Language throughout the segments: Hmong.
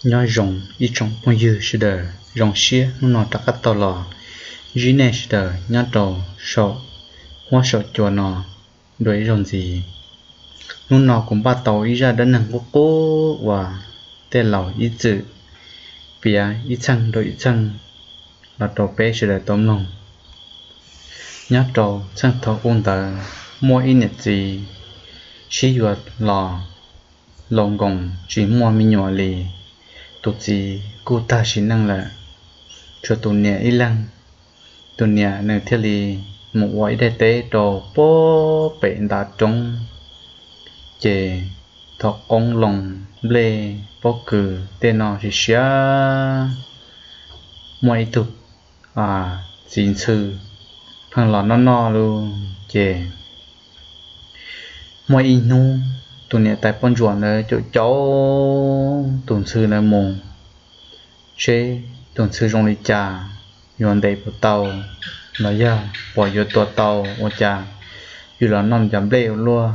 Nyob zoo ib tsoom phooj ywg sawv daws, zoo siab hnub no rov qab tau los ntsib nej sawv daws nyob rau saum huab saum cua no dua ib zaug ntxiv. Hnub no kuv npaj tau ib zaj dab neeg qub qub uas tej laus ib txwm piav ib txheej rau ib txheej los rau peb sawv daws tau mloog. Nyob rau txheej thaum ub ntawd, muaj ib niam txiv sib yuav los laus nkoos tsis muaj me nyuam li. Tus txiv kuj tag sim neej lawm, tshuav tus niam ib leeg. Tus niam nws thiaj li mus ua ib daim teb rau puag pem ntav roob, ces thaum qoob loo nplej pob kws tej no siav siav, muaj ib tug txiv ntxhw pheej los noj noj lus. Ces muaj ib hnub tus niam tais poj ntsuam ntawd caum caum tus ntxhw ntawd mus seb tus ntxhw zoo li cas, yuav ntes puas tau los yog puas yuav tua tau, ua cas yuav los noj cov nplej ua luaj.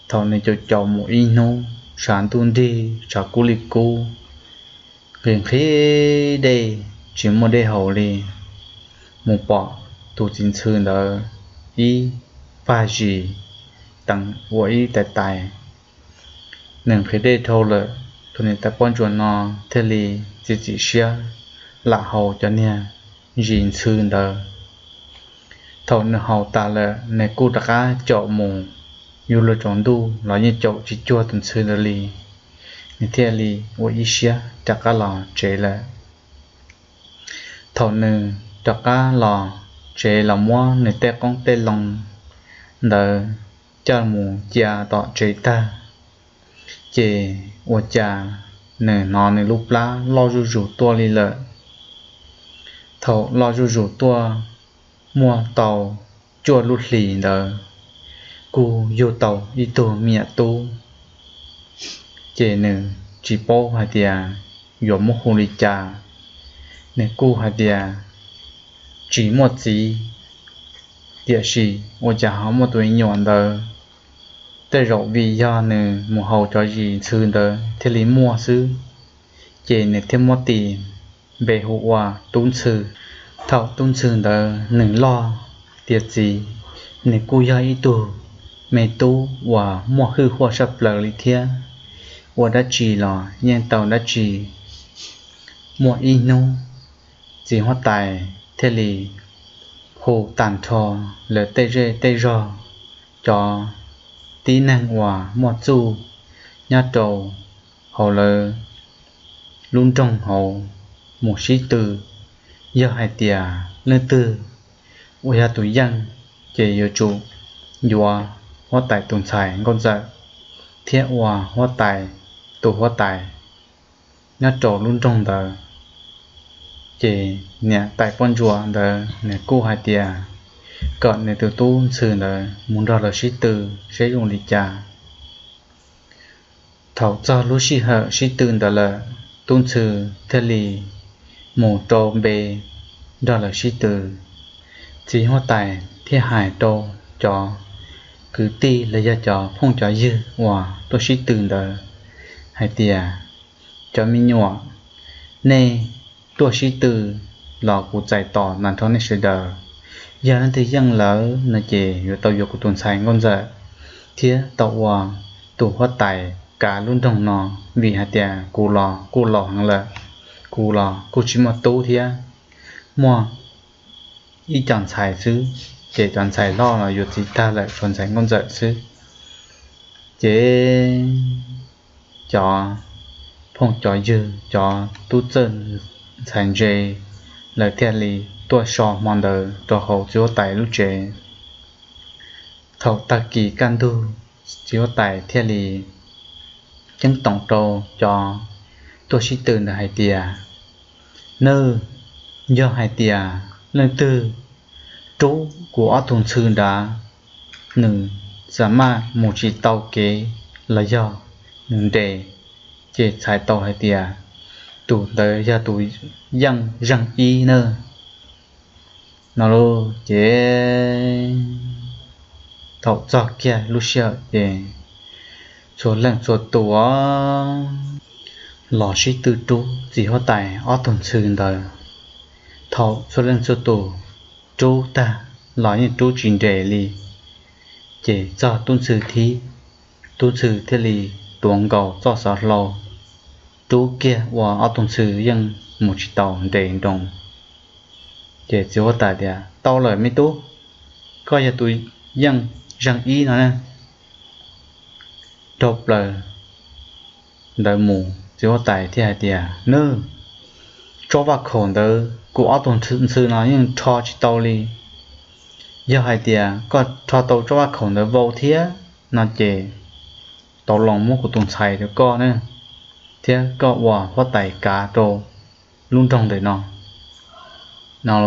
Thaum nws caum caum mus ib hnub, tshav ntuj nrig tshav kub li kub, nqhis nqhis dej tsis muaj dej haus li, mus pom tus txiv ntxhw ntawd ib pag zis teev ua ib tais tais. Nws nqhis dej dhau lawm, tus niam tais poj ntsuam no thiaj li txiav txim siab lam haus cov niag zis ntxhw ntawd. Thaum nws haus tas lawm, nws kuj rov qab caum mus, yuav luag tsaus ntuj los yeej caum tsis cuag tus ntxhw ntawd li. Nws thiaj li ua ib siab rov qab los tsev lawm. Thaum nws rov qab los tsev los muab nws tej qoob tej loo ntawd coj mus cia tom tsev tag, ces ua cas nws hnov nws lub plab loj zuj zus tuaj li lawm. Thaum loj zuj zus tuaj, muaj tau cuaj lub hlis ntawd, kuj yug tau ib tug me nyuam tub. Ces nws tsis paub hais tias yuav muab hu li cas. Nws kuj hais tias tsis muaj txiv, tiam sis ua cas ho muaj tus me nyuam ntawd. Tej zaum vim yog nws mus haus cov zis ntxhw ntawd thiaj li muaj xwb. Ces nws thiaj muab tis npe hu ua Tub Ntxhw. Thaum Tub Ntxhw ntawd nws loj tiav txiv, nws kuj yog ib tug me tub uas muaj hwj huaj saj plaws li thiab, ua dab tsi los yeej tau dab tsi. Muaj ib hnub, txiv huab tais thiaj li hu tag nrho lawv tej zej tej zog, cov tib neeg uas muaj txuj nyob rau hauv lawv lub nroog hauv mus sib tw. Yog hais tias leej twg uas yog tus yeej, ces yuav tsum yuav huab tais tus ntxhais nkauj ntxawm thiab ua huab tais tus huab tais nyob rau lub nroog ntawd. Ces niam tais poj ntsuam ntawd nws kuj hais tias kom nws tus tub ntxhw ntawd mus nrog lawv sib tw seb zoo li cas. Thaum txog lub sij hawm sib tw ntawd lawm, Tub Ntxhw thiaj li mus rau npe nrog lawv sib tw. Txiv huab tais thiaj hais rau cov kwv tij los yog cov phooj cov ywg uas tuaj sib tw ntawd hais tias, cov me nyuam, nej tuaj sib tw los kuv txais tos tag nrho nej sawv daws. Yog leej twg yeej lawm no ces yuav tau yuav kuv tus ntxhais nkauj ntxawm thiab tau ua tus huab tais kav lub nroog no, vim hais tias kuv los kuj laus heev lawm, kuv los kuj tsis muaj tub thiab, muaj ib co ntxhais xwb, ces cov ntxhais loj los yuav txiv tag lawm, tshuav ntxhais nkauj ntxawm xwb. Ces cov phooj cov ywg, cov tub txawj ntxhais ntse, lawv thiaj li tuaj so hmo ntawd rau hauv txiv huab tais lub tsev. Thaum tag kis kaj ntug, txiv huab tais thiaj li ceeb toom rau cov tuaj sib tw ntawd hais tias, nws, yog hais tias leej twg rub kuv ob tug ntxhw nrad, nws xam maj mus tsis tau kev los yog nws nres, ces txhais tau hais tias tus ntawd yog tus yeej zeeg ib nawb, no lauj. Ces thaum txog kiag lub sij hawm ces txhua leej txhua tus los sib tw rub txiv huab tais ob tug ntxhw ntawd. Thaum txhua leej txhua tus rub tag los yeej rub tsis nres li, ces txog tub ntxhw thib, tub ntxhw thiaj li tuav nkaus txoj xov hlau rub kiag ua ob tug ntxhw yeej mus tsis tau nres nroos. Ces txiv huab tais tias, Tau lawm me tub, koj yog tus yeej zeeg ib no na. Dhau plaws ntawd mus txiv huab tais thiaj hais tias, Nws, tsob vaj khaum ntawd kuv ob tug ntxhw no yeej rho tsis tau li. Yog hais tias koj rho tau tsob vaj khaum ntawd vau thiab no ces tau los muab kuv tus ntxhais rau koj na, thiab koj ua huab tais kav rau lub nroog ntawm no. No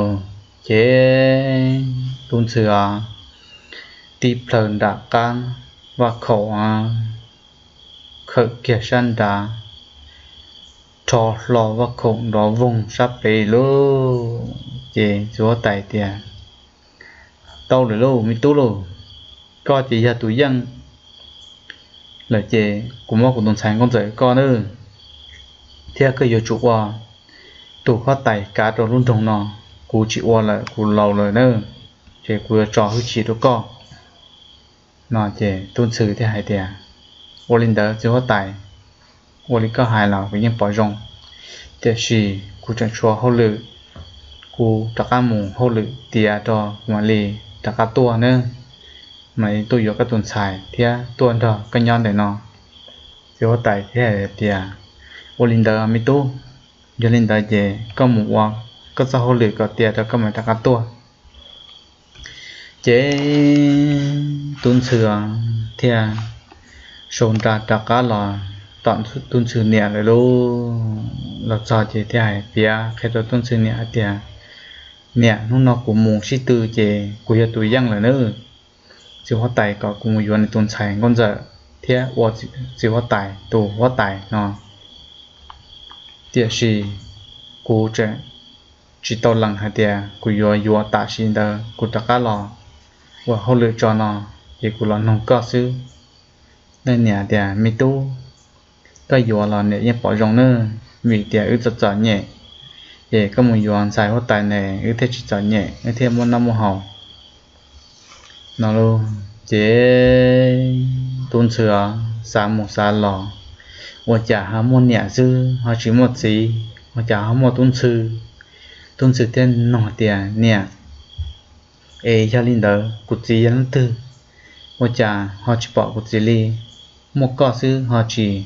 ces tub ntxhw tib plhaw nram qab vaj khaum, khawm kiag sab nrad, rho hlo vaj khaum nrov voog sab pem lawm. Ces txiv huab tais tias, Tau lawm lauj me tub lauj, koj ces yog tus yeej lawm ces kuv muab kuv tus ntxhais nkauj ntxawm koj nawb, thiab koj yuav tsum ua tus huab tais kav rau lub nroog no. Kuv tsis ua lawm, kuv laus lawm na, ces kuv yuav tso hwj chim rau koj. No ces tub ntxhw thiaj hais tias, Ua li ntawd txiv huab tais, ua li koj hais los kuv yeej pom zoo, tiam sis kuv tseem tshuav hauj lwm, kuv rov qab mus hauj lwm tiav rau kuv mam li rov qab tuaj nawb, mam li tuaj yuav koj tus ntxhais thiab tuaj nrog koj nyob ntawm no. Txiv huab tais thiaj hais tias, Ua li ntawd me tub, yog li ntawd ces koj mus ua koj txoj hauj lwm kom tiav rau koj mam rov qab tuaj. Ces tub ntxhw thiaj sau nra rov qab los tom tub ntxhw niam lawm lauj. Los txog ces thiaj hais piav qhia rau tub ntxhw niam hais tias, Niam, hnub no kuv mus sib tw ces kuv yog tus yeej lawm nawb. Txiv huab tais kom kuv mus yuav nws tus ntxhais nkauj ntxawm thiab ua txiv huab tais tus huab tais no, tiam sis kuv tseem tsis tau lees hais tias kuv yuav yuav tam sim ntawd kuv rov qab los ua hauj lwm tso no, ces kuv los noog koj xwb. Leej niam tias, Me tub, koj yuav los niam yeej pom zoo nawb, vim tias wb txom txom nyem, ces koj mus yuav ntxhais huab tais ne wb thiaj tsis txom nyem, wb thiaj muaj noj muaj haus. No lauj, ces tub ntxhw xav mus xav los, ua cas ho muaj niam xwb ho tsis muaj txiv, ua cas ho muaj tub ntxhw. Tub ntxhw thiaj nug tias, Niam, es yog li ntawd kuv txiv yog leej twg? Ua cas ho tsis pom kuv txiv li? Muaj koj xwb ho tsis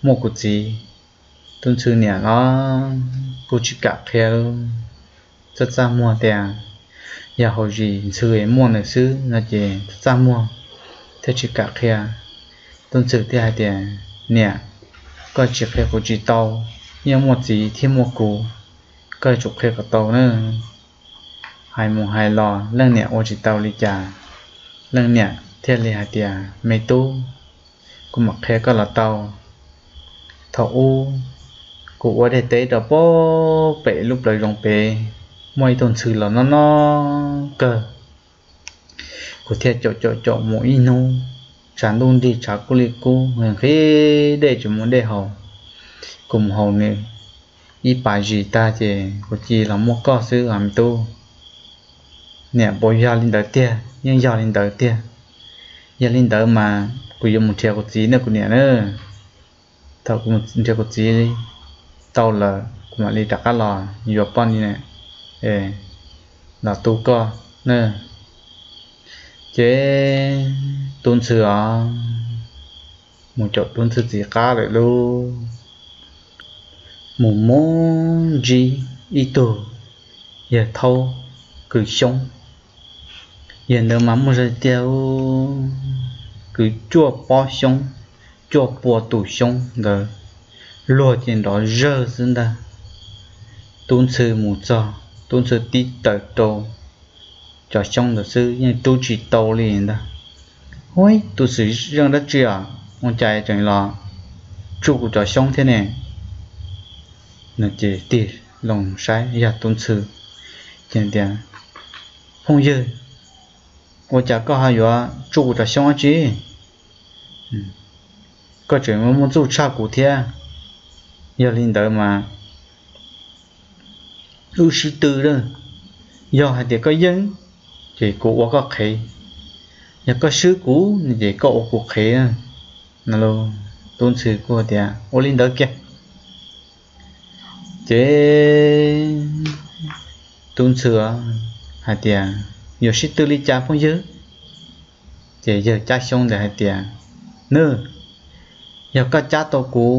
muaj kuv txiv. Tub ntxhw niam los kuj tsis kam qhia, txaj txaj muag tias yog hauv zis ntxhw muaj nws xwb no ces txaj txaj muag thiaj tsis kam qhia. Tub ntxhw thiaj hais tias, Niam, koj tsis qhia kuv tsis tau, yeej muaj txiv thiab muaj kuv, koj yuav tsum qhia kom tau na. Hais mus hais los leej niam ua tsis tau li cas, leej niam thiaj li hais tias, Me tub, kuv mam qhia koj los tau. Thaum ub kuv ua daim teb rau pem lub plawv zoov pem, muaj ib tug ntxhw los noj noj kawg. Kuv thiaj caum caum caum mus ib hnub, tshav ntuj nrig tshav kub li kub, nqhis dej tsis muaj dej haus. Kuv mus haus nws ib pas zis tag ces kuv cia los muaj koj xwb os me tub. Niam, puas yog li ntawd tiag? Yeej yog li ntawd tiag. Yog li ntawd mas kuv yuav mus nrhiav kuv txiv nawb kuv niam na. Thaum kuv mus nrhiav kuv txiv tau lawm kuv mam li rov qab los yuav poj niam los tu koj na. Ces tub ntxhw os, mus caum tub ntxhw txiv qab lawm lauj. Mus mus ntsib ib tug yawg thaub kwv xyoob. Yawg ntawd mas muaj zog tiag, kwv cuaj pob xyoob, cuaj pua tus xyoob ntawd, luag ces nrov zawg xwb ntag. Tub ntxhw mus txog, tub ntxhw tib tawm rau cov xyoob ntawd xwb yeej rub tsis tau li ntag. Huab, tus xwm zeej dab tsi os, ua cas tseem los tsuj kuv cov xyoob thiab ne? No ces tig loo saib yog tub ntxhw, ces tias, Phooj ywg, ua cas koj ho yuav tsuj kuv cov xyoob dab tsi? koj tseem muaj txuj tshaj kuv thiab. Yog li ntawd mas wb sib tw, yog hais tias koj yeej ces kuv ua koj qhev, yog koj swb kuv ces koj ua kuv qhev. Tub ntxhw kuj tias ua li ntawd kiag. Ces tub ntxhw hais tias yuav sib tw li cas phooj ywg? Ces yawg Cab Xyoob ntawd hais tias, Nws, yog koj cab tau kuv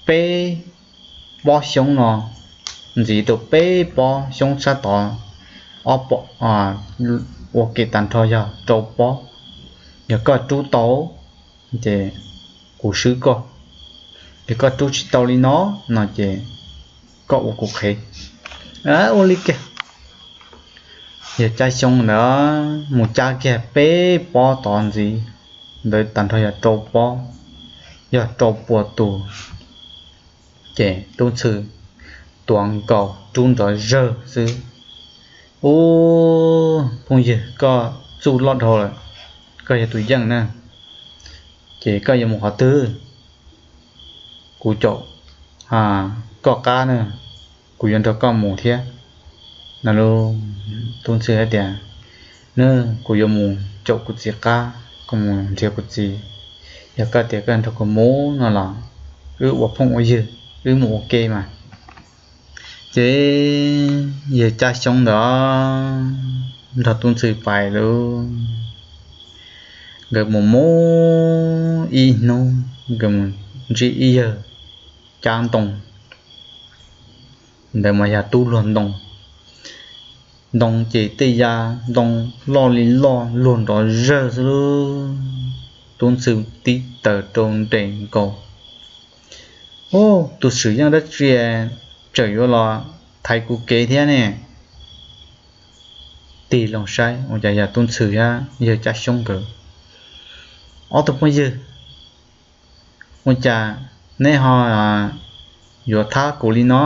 peb pob xyoob no, ntxiv tau peb pob xyoob sab tod, ob pob, ua ke tag nrho yog rau pob, yog koj rub tau ces kuv swb koj, yog koj rub tsis tau li no no ces koj ua kuv qhev. Ua li kiag. Yawg Cab Xyoob ntawd mus cab kiag peb pob tod ntxiv ntawd tag nrho yog rau pob, yog rau pua tus. Ces tub ntxhw tuav nkaus rub nrov zawg xwb. Ub, phooj ywg, koj txuj loj dhau lawm, koj yog tus yeej na, ces koj yuav mus qhov twg? Kuv caum koj qab na, kuv yuav nrog koj mus thiab. No, tub ntxhw hais tias, Nws, kuv yuav mus caum kuv txiv qab, kuv mus nrhiav kuv txiv. Yog koj tias koj nrog kuv mus no los wb ua phooj ua ywg, wb mus ua ke mas. Ces yawg Cab Xyoob ntawd nrog tub ntxhw pais lawm. Nkawd mus mus ib hnub, nkawd mus ntsib ib yawg cab ntoo. Ntawd mas yog tub luag ntoo. Ntoo ces tej yam ntoo loj li loj, luag nrov zawg xwb lauj. Tub ntxhw tib taws rau nres nkaus. Ub, tus Swm Yeej dab tsi tseem yuav los thaiv kuv kev thiab ne? Tig loo saib ua cas yog tub ntxhw thiab yawg Cab Xyoob nkawd. Ob tug phooj ywg, ua cas neb ho yuav thab kuv li no?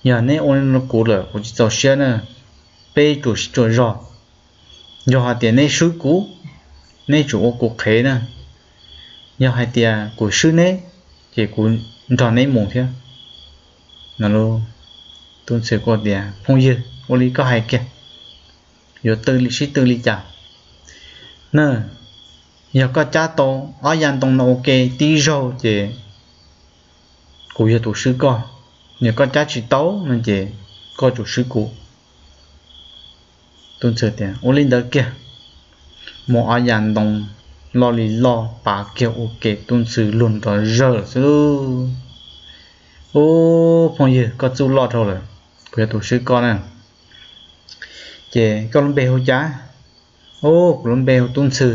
Yog neb ua li no kuv lawm kuv tsis txaus siab na. Peb tsuas sib tsuas zog, yog hais tias neb swb kuv, neb tsuas ua kuv qhev na. Yog hais tias kuv swb neb, ces kuv nrog neb mus thiab. Tub ntxhw kuj tias, Phooj ywg, ua li koj hais kiag, yuav tw li sib tw li cas na? Yog koj cab tau ob yav ntoo no ua ke tib zaug ces kuv yog tus swb koj, yog koj cab tsis tau no ces koj tsum swb kuv. Tub ntxhw tias, Ua li ntawd kiag. Muab ob yav ntoo loj li loj pav kiag ua ke, tub ntxhw luag nrov zawg xwb. Ub, phooj ywg, koj txuj loj dhau lawm, kuv yog tus swb koj na. Ces koj lub npe hu cas? Ub, kuv lub npe hu Tub Ntxhw.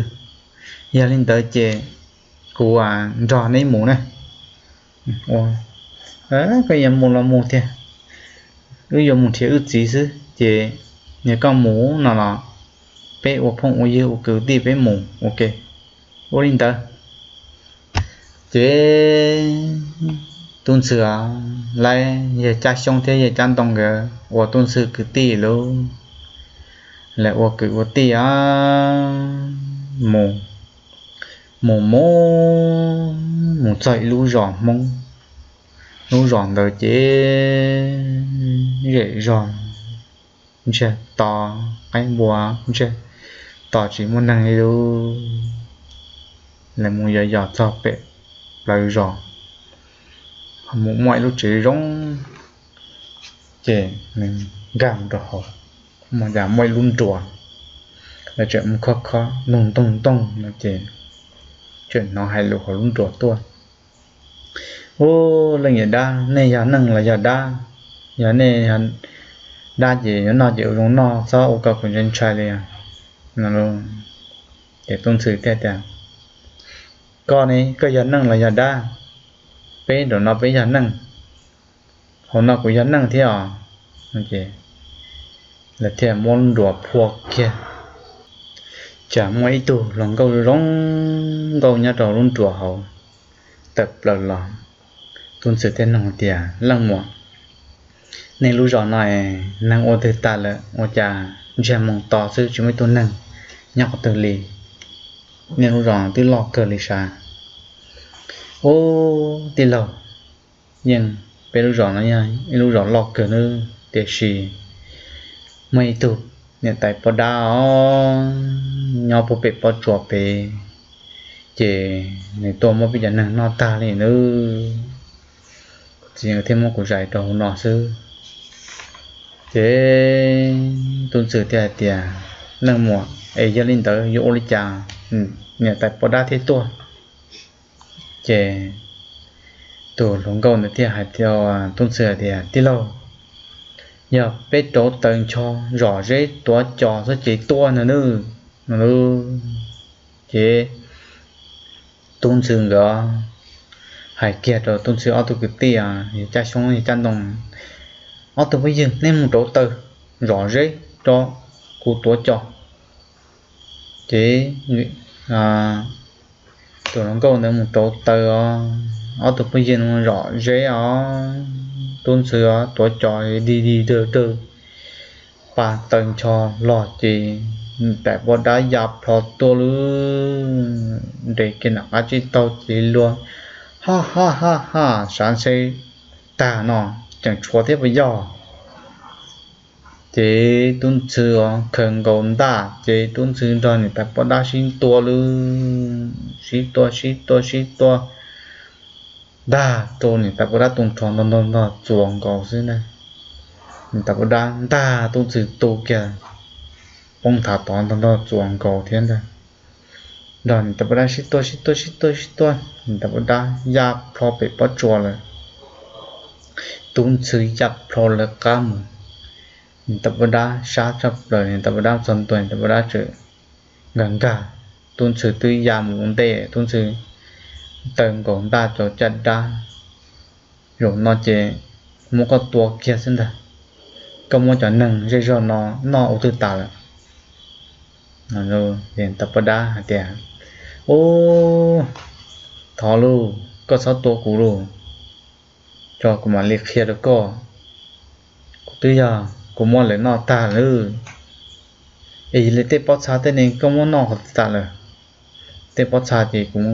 Yog li ntawd ces kuv nrog neb mus na. Koj yuav mus los mus tiag, wb yuav mus nrhiav wb txiv xwb ces yog koj mus no los peb ua phooj ua ywg ua kwv tij peb mus ua ke. Ua li ntawd ces Tub Ntxhw lawv yawg Cab Xyoob thiab yawg Cab Ntoo nkawd ua Tub Ntxhw kwv tij lauj. Lawv ua kwv ua tij os, mus mus mus mus txog ib lub zos Hmoob. Lub zos ntawd ces zem zog, ntsiag to, qaib npua ntsiag to, tsis muaj neeg li lauj. Lawv mus yos yos txog pem plawv zos, ho mus muaj ib lub tsev zoo, ces nkag mus rau hauv, ua cas muaj ib lub nruas, lawv tseem mus khob khob ntoog ntoog ntoog no ces tseem hnov hais lus hauv lub nruas tuaj. Ub, leej yawm dab, nej yog neeg los yog dab? Yog nej yog dab ces yuav noj ces ua zoo noj, txhob ua kom kuv ntshai ntshai li os. Ces Tub Ntxhw thiaj tias, Koj ne, koj yog neeg los yog dab? Peb nram no peb yog neeg, hauv no kuv yog neeg thiab os. Lawv thiaj muab lub nruas phua kiag, cas muaj ib tug hluas nkauj zoo nkauj nyob rau lub nruas hauv tawm plaws los. Tub Ntxhw thiaj nug tias, Leej muam, nej lub zos no es neeg ua twg tas lawm ua cas ntsiag moo to xwb tsis muaj ib tug neeg nyob qhov twg li? nej lub zos twb loj kawg li sav. Ub, tij laug, yeej peb lub zos no yog ib lub zos loj kawg nawb, tiam sis muaj ib tug niam tais poj dab os, nyob puag pem pob tsuas pem, ces nws tuaj muab peb cov neeg noj tag li nawb. Kuv txiv thiaj muab kuv zais rau hauv no xwb. Ces tub ntxhw thiaj hais tias, Leej muam, es yog li ntawd yuav ua li cas? Niam tais poj dab thiaj tuaj. Ces tus hluas nkauj ntawd thiaj hais rau tub ntxhw hais tias, Tij laug, yog peb rauv taws ncho zom zeb tuav cos xwb ces tuaj ntag nawb. Ces tub ntxhw nkawd hais kiag rau tub ntxhw ob tug kwv tij, yog Caj Xyoob yog Caj Ntoo, Ob tug phooj ywg, nej mus rauv taws zom zeb rau kuv tuav cos. Ces tus hluas nkauj ntawd mus rauv taws os, ob tug phooj ywg mus zom zeb os, tub ntxhw os tuav cos dig dig dawg dawg, pa taws ncho los ces niam tais poj dab ya plho tuaj lub, nres kiag nram qab tsib taug ces luag, Ha ha ha ha, sav ntshe tag no, tseem tshuav thiab puas yog? Ces tub ntxhw os khaws nkaus ntaj ces tub ntxhw nrog niam tais poj dab sib tua lub, sib tua sib tua sib tua, ntag rau niam tais poj dab tu nrho ntog ntog ntog txuas nkaus xwb ntag. Niam tais poj dab ntag tub ntxhw tu kiag poob nthav tod ntog ntog txuas nkaus thiab ntag. Nrog niam tais poj dab sib tua sib tua sib tua sib tua, niam tais poj dab ya plho pem pob tsuas lawm. Tub ntxhw ya plho lawv qab mus. Niam tais poj dab sab tshaj plaws, niam tais poj dab txog ntua niam tais poj dab tseem nkag nkag, tub ntxhw twb ya mus ua ntej, tub ntxhw taw nkaus ntaj rau caj dab, Zaum no ces muab koj tua kiag xwb ntag, koj muab cov neeg zej zog no noj ua twg tas lawm? Niam tais poj dab hais tias, Ub, thov lauj, koj txhob tua kuv lauj, tso kuv mam li qhia rau koj. Kuv twb yog kuv muab lawv noj tag lawm. Es yog li tej pob txha tej ne koj muab noj qhov twg tas lawm? Tej pob txha ces kuv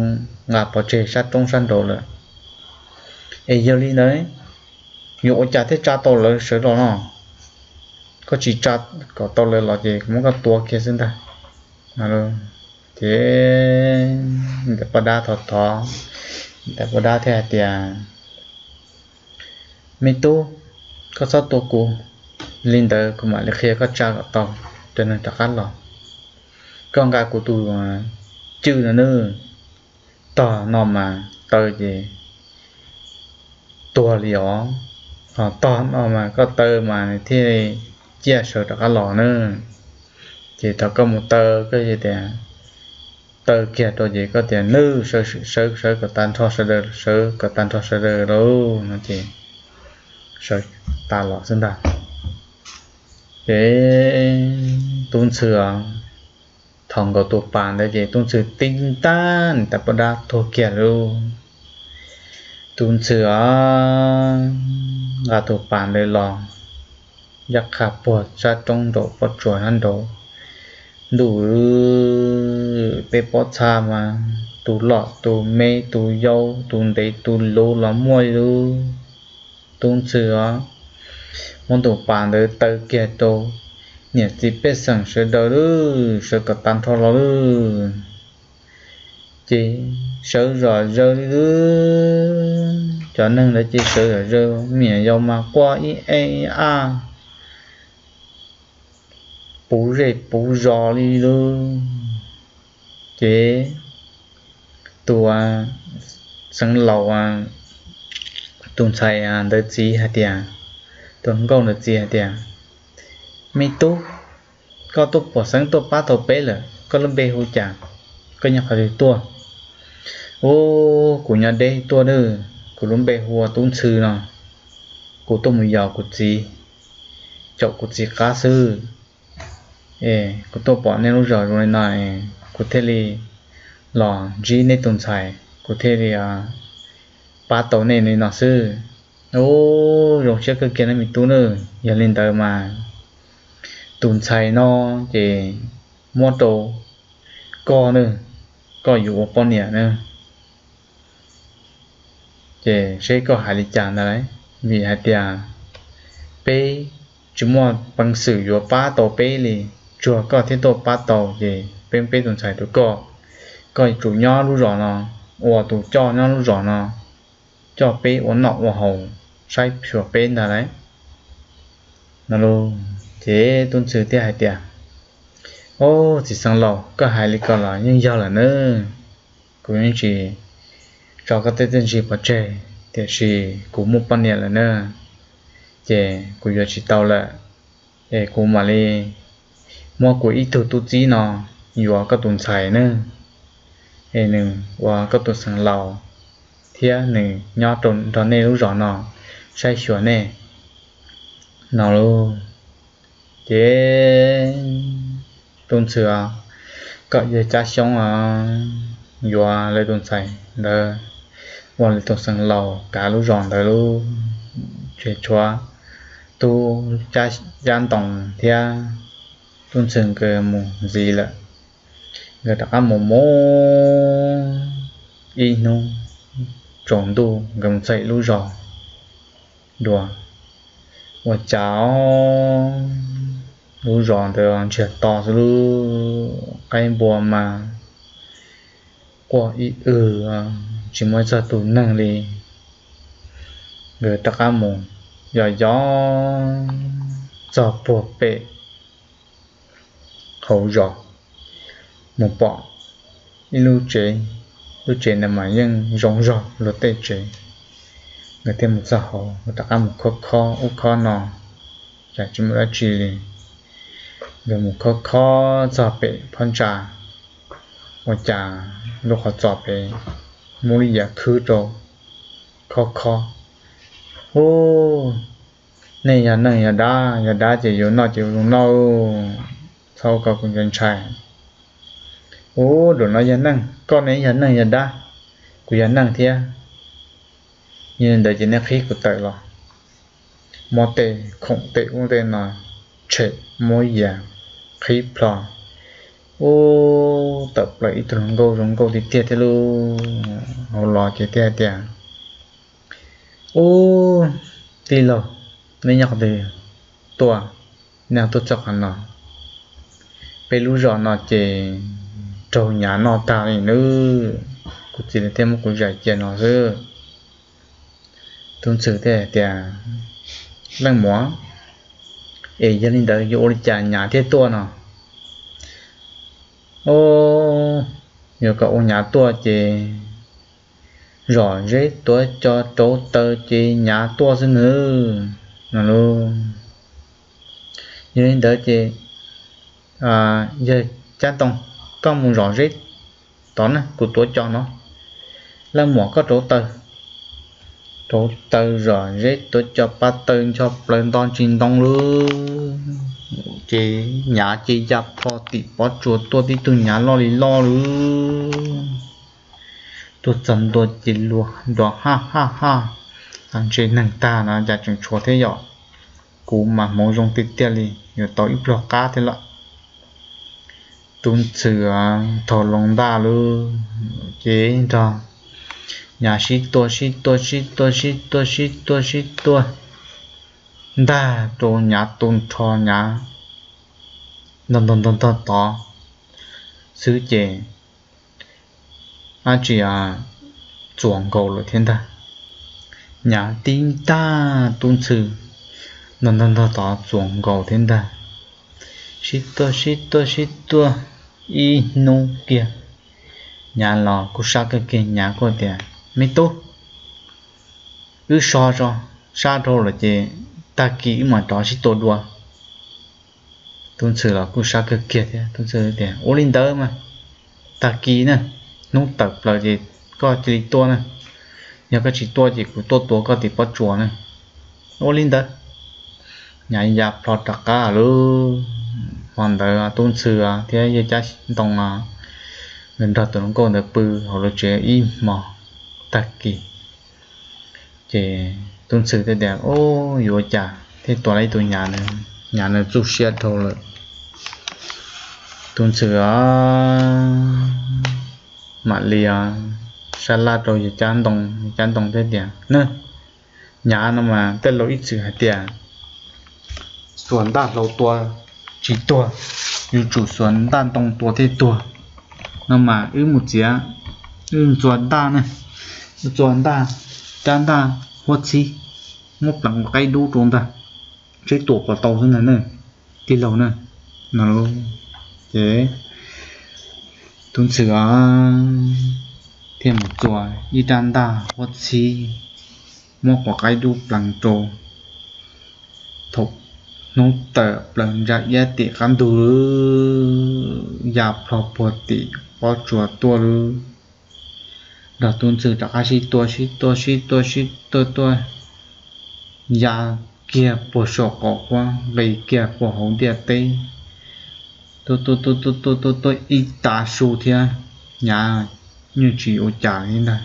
nqa pov tseg sab roob sab nraud lawm. Es yog li ntawd, yuav ua cas thiaj tsa tau lawv sawv los no? Koj tsis tsa kom tau lawv los ces kuv muab koj tua kiag xwb ntag. Ces niam tais poj dab thov thov, niam tais poj dab thiaj hais tias, Me tub, koj txhob tua kuv, li ntawd kuv mam li qhia koj tsa kom tau cov neeg rov qab los. Koj nqa kuv tus cwj no nawb, tog no mas taw ces tuag li os, ho tog no mas koj taw mas nws thiaj li ciaj sawv rov qab los nawb. Ces thaum koj mus taw koj tias, taw kiag rau ces koj tias, Nawb, sawv sawv kom tag nrho sawv daws, sawv kom tag nrho sawv daws lauj, no ces sawv tas los xwb ntag. Ces tub ntxhw os, thov nkaus tus pas ntawd ces tub ntxhw tib ntaj niam tais poj dab tuag kiag lauj. Tub ntxhw os, nqa tus pas ntawd los, yaj qha puag sab roob nraud pob tsuas sab nraud. Ntuj, tej pob txha mas tus loj tus me tus yau tus ntev tus luv los muaj li lauj. Tub ntxhw os, muab tus pas ntawd taw kiag rau niam txiv pej xeem sawv daws lauj, sawv kom tag nrho los lauj. Ces sawv zom zaws li lauj. Cov neeg ntawd ces sawv zom zaws, me nyuam yaus mas quaj ib eb ib ab, puv zej puv zos li lauj. Ces tus xeev laus, tus ntxhais ntawd txiv hais tias, tus nkauj ntawd txiv hais tias, Me tub, koj tuaj pom xeeb tuaj pab tau peb lawm, koj lub npe hu cas? Koj nyob qhov twg tuaj? Ub, kuv nyob deb tuaj nawb, kuv lub npe hu ua Tub Ntxhw no. Kuv tuaj mus yos kuv txiv, caum kuv txiv qab xwb. Es kuv tuaj pom nej lub zos zoo li no, kuv thiaj li los ntsib nej tus ntxhais, kuv thiaj li pab tau nej li no xwb. Ub, zoo siab kawg kiag nawb me tub nawb. Yog li ntawd mas tus ntxhais no ces muab rau koj nawb. koj yuav ua poj niam na. Ces seb koj hais li cas ntag lauj, vim hais tias peb tsis muaj peev xwm yuav pab tau peb li, tsuas koj thiaj tuaj pab tau. Ces peb, peb tus ntxhais rau koj, koj yuav tsum nyob lub zos no, ua tus coj nyob lub zos no, coj peb ua noj ua haus, saib xyuas peb ntag lauj. No lauj, ces tub ntxhw thiaj hais tias, Ob, txiv xeev laus, koj hais li ko los yeej yog lawm na. Kuv yeej tsis tso koj tej txiaj ntsig pov tseg, tiam sis kuv muaj poj niam lawm na, ces kuv yuav tsis tau lawm. Es kuv mam li muab kuv ib tug tub txib no yuav koj tus ntxhais na, es nws ua koj tus xeev laus thiab nws nyob rau nrog nej lub zos no saib xyuas nej. No lauj, ces tub ntxhw kom yawg Cab Xyoob yuav lawv tus ntxhais ntawd ua lawv tus xeev laus kav lub zos ntawd lauj. Ces tshuav tub Cab Ntoo thiab tub ntxhw nkawd mus ntxiv lawm. Nkawd rov qab mus mus ib hnub tsaus ntuj nkawd mus txog ib lub zos dua, ua cas lub zos ntawd ntsiag to xwb lauj, qaib npua mas quaj ib w, tsis muaj ib txog tus neeg li. Nkawd rov qab mus yos yos txog puag pem hauv zos, mus pom ib lub tsev, lub tsev ntawd mas yeej zoo zog luag tej tsev. Nkawd thiaj mus txog hauv, nkawd rov qab mus khob khob ub khob no, cas tsis muaj dab tsi li. Nkawd mus khob khob txog pem phab ntsa, ua cas lub qhov txos pem muaj lub yias khwb rau, khob khob. Ub, nej yog neeg yog dab? Yog dab ces yuav noj ces ua zoo noj, txhob ua kom kuv ntshai ntshai. Ub, zaum no yog neeg, koj ne yog neeg yog dab? Kuv yog neeg thiab. Yog li ntawd ces nej qhib kuv tawm los. Muab tej khoom tej ub tej no tshem, muab yias qhib plho. Ub, tawm plaws ib tug hluas nkauj zoo nkauj tiag tiag thiab lauj. Hauv los ces thiaj tias, Ub, tij laug, nej nyob qhov twg tuaj? Nej tuaj txog qhov no? Peb lub zos no ces raug nyav noj tag li nawb. Kuv txiv lawv thiaj muab kuv zais cia no xwb. Tub ntxhw thiaj hais tias, Leej muam, es yog li ntawd yuav ua li cas nyav thiaj tuaj no? Ub, yuav kom ua nyav tuaj ces zom zeb tuav cos rauv taws ces nyav tuaj xwb nawb, no lauj. Yog li ntawd ces yawg Cab Ntoo, koj mus zom zeb tod na, kuv tuav cos no. Leej muam, koj rauv taws. Rauv taws zom zeb tuav cos pab taws ncho plaws nto ntsis ntoo lauj, ces nyav ces ya plho tim pob tsuas tuaj tib tug nyav loj li loj lauj. Tuaj txog ntua ces luag nrov haj haj haj, ntshe neeg tag no cas tseem tshuav thiab yom. Kuv mas hmoov zoo tiag tiag li, yuav tau ib pluag qab thiab lawm. Tub ntxhw thau loo ntaj lauj, ces nrog nyav sib tua sib tua sib tua sib tua sib tua sib tua, ntag rau nyav tu nrho, nyav ntog ntog ntog ntog tod xwb ces dab tsi txuas nkaus lawm thiab ntag. Nyav tib ntag tub ntxhw ntog ntog ntog tod txuas nkaus thiab ntag. Sib tua sib tua sib tua ib hnub kiag, nyav los kuj sab kawg kiag, nyav kuj tias, Me tub, wb so tso, sab dhau lawm ces tag kis wb mam rov sib tua dua. Tub ntxhw los kuj sab kawg kiag thiab, tub ntxhw tias, Ua li ntawd mas tag kis na, hnub tawm plaws ces koj cia li tuaj na, yog koj tsis tuaj ces kuv tuaj tua koj tim pob tsuas na. Ua li ntawd, nyav ya plho rov qab lauj. Hmo ntawd tub ntxhw thiab yawg Cab Ntoo nkawd nrog tus hluas nkauj ntawd pw hauv lub tsev ib hmo tag kis. Ces tub ntxhw thiaj tias, Ub, yuav ua cas thiaj tua tau ib tug nyav, nyav nws txuj siab dhau lawm. Tub ntxhw os, mam li sab laj rau yawg Cab Ntoo, yawg Cab Ntoo thiaj tias, Nab, nyav no mas tej laus ib txwm hais tias txuas ntaj hlau tua tsis tuag, yuav tsum xuas ntaj ntoo tua thiaj tuag. No mas wb mus txiav, wb ntxuas ntaj na, wb ntxuas ntaj, rab ntaj huab txhib, muab pleev ua qaib dub rau ntag, seb tua puas tau xwb ntag na, tij laug na. No ces Tub Ntxhw thiaj mus txuas ib rab ntaj huab txhib, muab quav qaib dub pleev rau. Thaum hnub tawm plaws ntsa iab tim qab ntug, ya plho puag tim pob tsuas tuaj lawm. Nrog Tub Ntxhw rov qab sib tua sib tua sib tua sib tua tuaj, ya kiag puag saum qaum huab, nqis kiag puag hauv ntiaj teb, tuaj tuaj tuaj tuaj tuaj tuaj ib tav su thiab, nyav yeej tsis ua cas li ntag.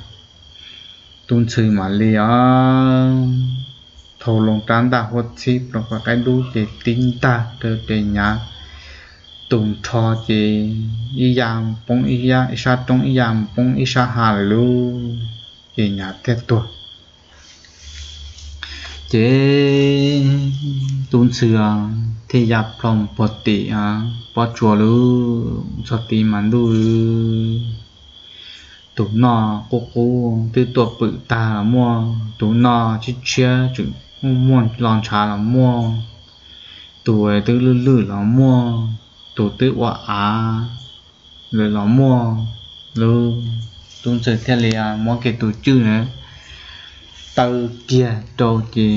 Tub Ntxhw mam li os, thau loo rab ntaj huab txhib pleev quav qaib dub ces tib ntag rau ces nyav tus nrho ces ib ya poob ib sab roob, ib ya poob ib sab hav lawm lauj, ces nyav thiaj tuag. Ces Tub Ntxhw thiaj ya plho puag tim pob tsuas lawm. Txog tid mas ntuj, tus noj qub qub twb tuaj pwm tag los muaj, tus noj tshiab tshiab tseem muaj los ntshav los muaj, tus twb lwj lwj los muaj, tus twb ua av lawm los muaj. Lub Tub Ntxhw thiaj li muab kiag tus cwj na taw kiag rau ces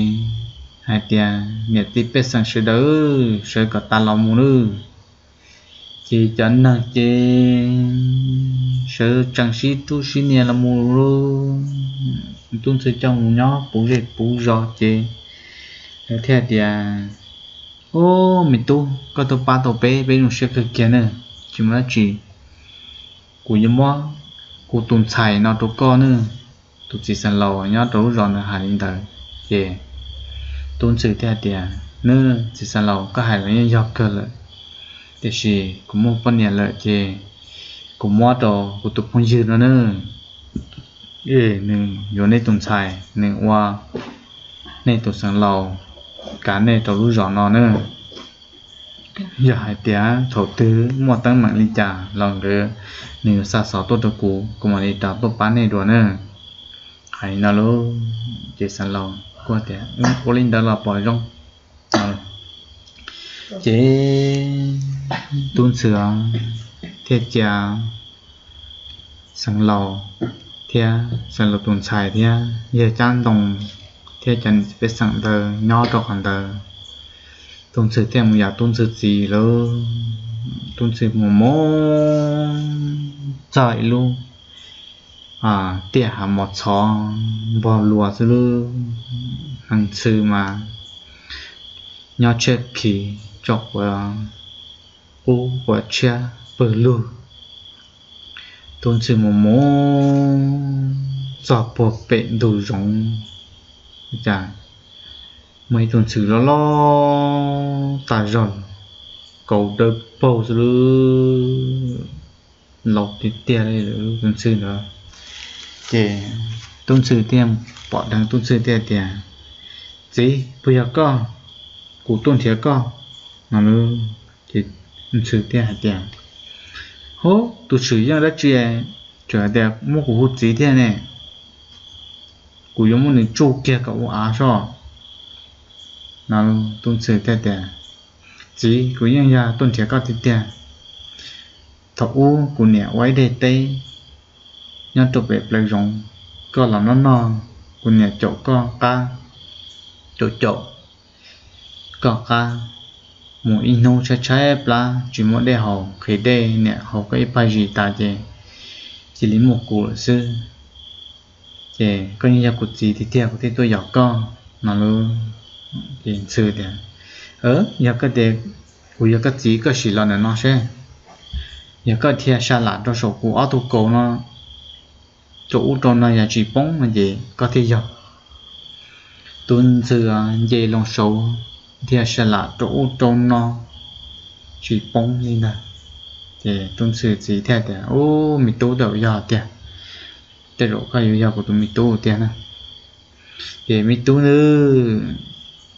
hais tias, Niam txiv pej xeem sawv daws, sawv kom tas los mus nawb. Ces cov neeg ces sawv tsees sib rub sib nias los mus lawm. Tub Ntxhw coj mus nyob puv zej puv zos ces lawv thiaj tias, Ub, me tub, koj tuaj pab tau peb, peb zoo siab kawg kiag ne. Tsis muaj dab tsi, kuv yuav muab kuv tus ntxhais no rau koj nawb. Tus txiv xeev laus nyob rau lub zos ntawd hais li ntawd ces Tub Ntxhw thiaj tias, Nawb, txiv xeev laus, koj hais los yeej yog kawg lawm, tiam sis kuv muaj poj niam lawm ces kuv muab rau kuv tus phooj ywg no nawb. Nws yuav nej tus ntxhais, nws ua nej tus xeev laus, kav nej rau lub zos no nawb. Yog hais tias thaum twg muaj teeb meem li cas los nkawd, nws yuav xa xov tuaj rau kuv, kuv mam li rov tuaj pab nej dua nawb. Hais li no lauj, ces xeev laus kuj tias, Ua li ntawd los pom zoo. Ces Tub Ntxhw thiaj cia xeev laus thiab xeev laus tus ntxhais thiab yawg Cab Ntoo thiab cov niam txiv pej xeem ntawd nyob rau qhov ntawd. Tub Ntxhw thiaj mus yos Tub Ntxhw txiv lawm. Tub Ntxhw mus mus txog ib lub tiaj hav mos txhov npog luas xwb lawm. Hneev ntxhw mas nyob tshiab khiv tso quav qub quav tshiab pawg lug. Tub Ntxhw mus mus txog puag pem ntug zoov, cas muaj ib tug ntxhw loj loj tag zog, kaus dawb paug xwb lawm, laus tiag tiag li lawm tus ntxhw ntawd. Ces Tub Ntxhw thiaj pom dheev, Tub Ntxhw thiaj tias, Txiv, puas yog koj? Kuv tuaj nrhiav koj no. Ces ntxhw thiaj hais tias, Hub, tus tshwm yeej dab tsi tseem hais tias muab kuv hu txiv thiab ne? Kuv yuav muab nws tsuj kiag kom ua av soj. No Tub Ntxhw thiaj tias, Txiv, kuv yeej yog tuaj nrhiav koj tiag tiag. Thaum ub kuv niam ua ib daim teb nyob rau pem plawv zoov, koj los noj noj, kuv niam caum koj qab, caum caum koj qab, mus ib hnub tshaib tshaib plab tsis muaj dej haus, qhis dej niam haus koj ib pag zis tas ces cia li muaj kuv lawm xwb. Ces koj yeej yog kuv txiv tiag tiag, kuv thiaj tuaj yos koj no. Ces ntxhw tias, Yog koj tias kuv yog koj txiv, koj sim los ntawm no seb, yog koj dhia sa lam rau saum kuv ob tug kaus no, rau ub rau no yog tsis poob no ces koj thiaj yog. Tus ntxhw nce loo saud, dhia sa lam rau ub rau no, tsis poob li ntag. Tub Ntxhw txiv thiaj tias, Ub, me tub, tej zaum yog tiag, tej zaum koj yuav yog kuv tus me tub tiag na. Ces me tub,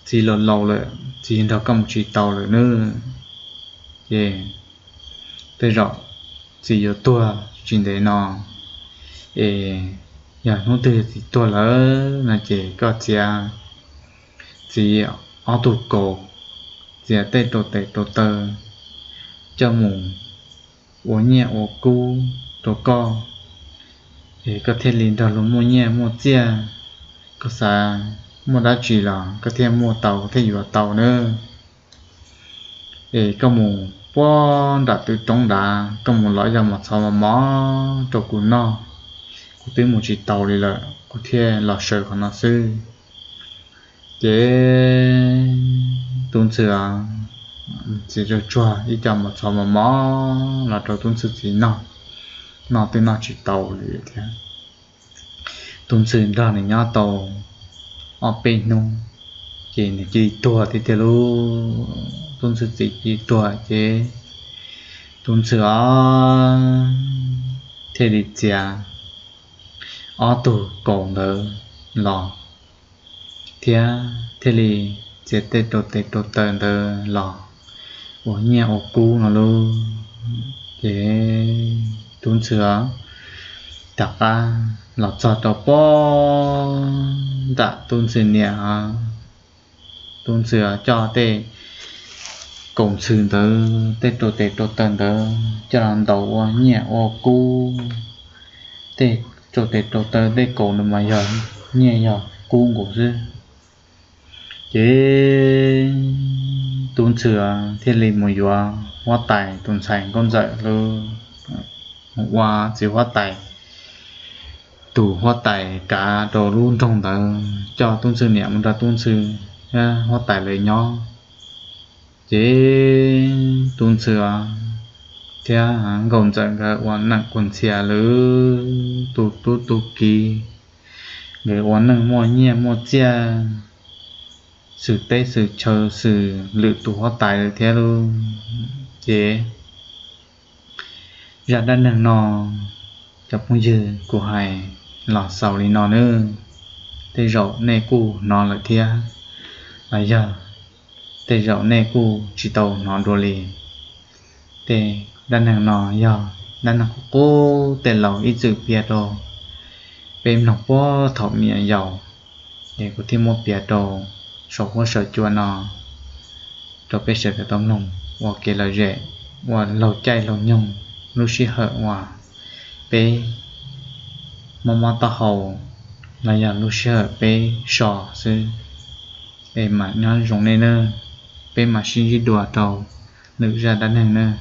txiv los laus lawm, txiv nrog koj mus tsis tau lawm nawb. Ces tej zaum txiv yuav tuag tsis ntev no, es yog hnub twg txiv tuag lawm no ces koj txiav txiv ob tug kaus, txiav tej rau tes rau taw coj mus ua nyiaj ua kub rau koj, es koj thiaj li nrog luag muaj nyiaj muaj txiaj. Koj xav muaj dab tsi los koj thiaj muaj tau, thiaj yuav tau nawb. Es koj mus puag nram tw roob nrad, koj mus lov yog mos txhov mos mos rau kuv noj, kuv twb mus tsis tau li lawm, kuv thiaj los sawv qhov no xwb. Ces Tub Ntxhw txiav tsuag tsuag ib co mos txhov mos mos los rau Tub Ntxhw txiv noj, noj twb noj tsis tau li thiab. Tub Ntxhw nrog nws nyob tau ob peb hnub, ces nws cia li tuag tiag tiag lauj. Tub Ntxhw txiv cia li tuag ces Tub Ntxhw os thiaj li txiav ob tug kaus ntawd los thiab thiaj li txiav tej rau tes rau taw ntawd los ua nyiaj ua kub no lauj. Ces Tub Ntxhw rov qab los txog rau puag nram Tub Ntxhw niam. Tub Ntxhw coj tej kaus ntxhw ntawd, tej rau tes rau taw ntawd coj los ntaus ua nyiaj ua kub. Tej rau tes rau taw tej kaus ntawd mas yog nyiaj yog kub nkaus xwb. Ces Tub Ntxhw thiaj li mus yuav huab tais tus ntxhais Nkauj Ntxawm lawm, mus ua txiv huab tais, tus huab tais kav rau lub nroog ntawd, coj Tub Ntxhw niam mus nrog Tub Ntxhw thiab huab tais lawv nyob. Ces Tub Ntxhw thiab Nkauj Ntxawm nkawd ua neej quas ntxhias lawm, tu tub tu kiv, nkawd ua neej muaj nyiaj muaj txiaj, xwm teb xwm chaw xwm lwm tus huab tais lawm thiab lauj. Ces zaj dab neeg no cov phooj ywg kuv hais los xaus li no nawb. Tej zaum nej kuj hnov lawm thiab, los yog tej zaum nej kuj tsis tau hnov dua li. Tej dab neeg no yog dab neeg qub qub tej laus ib txwm piav rau peb mloog puag thaum me nyuam yaus, es kuv thiaj muab piav rau saum huab saum cua no rau peb sawv daws tau mloog ua kev lom zem, ua laug caij laug nyoog lub sij hawm uas peb mob mob taub hau los yog lub sij hawm peb so xwb. Es mam nyob zoo nej nawb, peb mam sib ntsib dua rau lwm zaj dab neeg nawb.